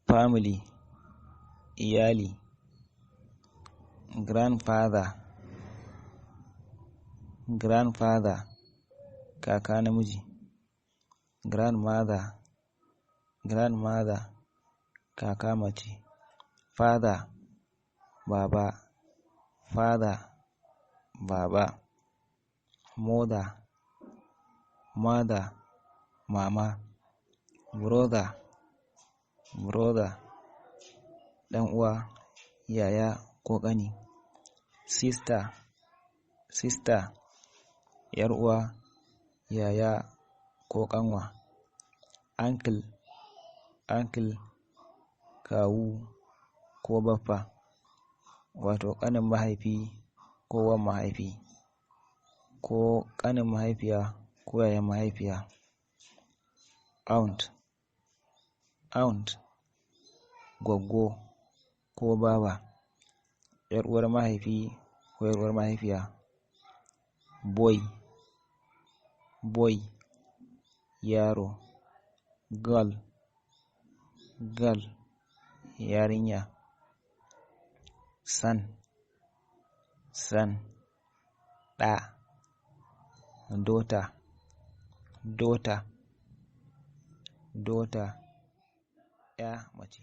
Family, iyali. Grandfather, grandfather, kaka namiji. Grandmother, grandmother, kaka mace. Father, baba. Father, baba. Mother, mother, mama. Brother, brother, ɗan uwa, yaya ko ƙani. Sister, sister, 'yar uwa, yaya ko ƙanwa. Uncle, uncle, kawu ko baffa, wato ƙanin mahaifi ko wan mahaifi, ko ƙanin mahaifiya ko yayan mahaifiya. Aunt, aunt, gwaggo ko baba, 'yar uwar mahaifi ko 'yar uwar mahaifiya. Boy, boy, yaro. Girl, girl, yarinya. Son, son, ɗa. Daughter, daughter, daughter, 'ya mace.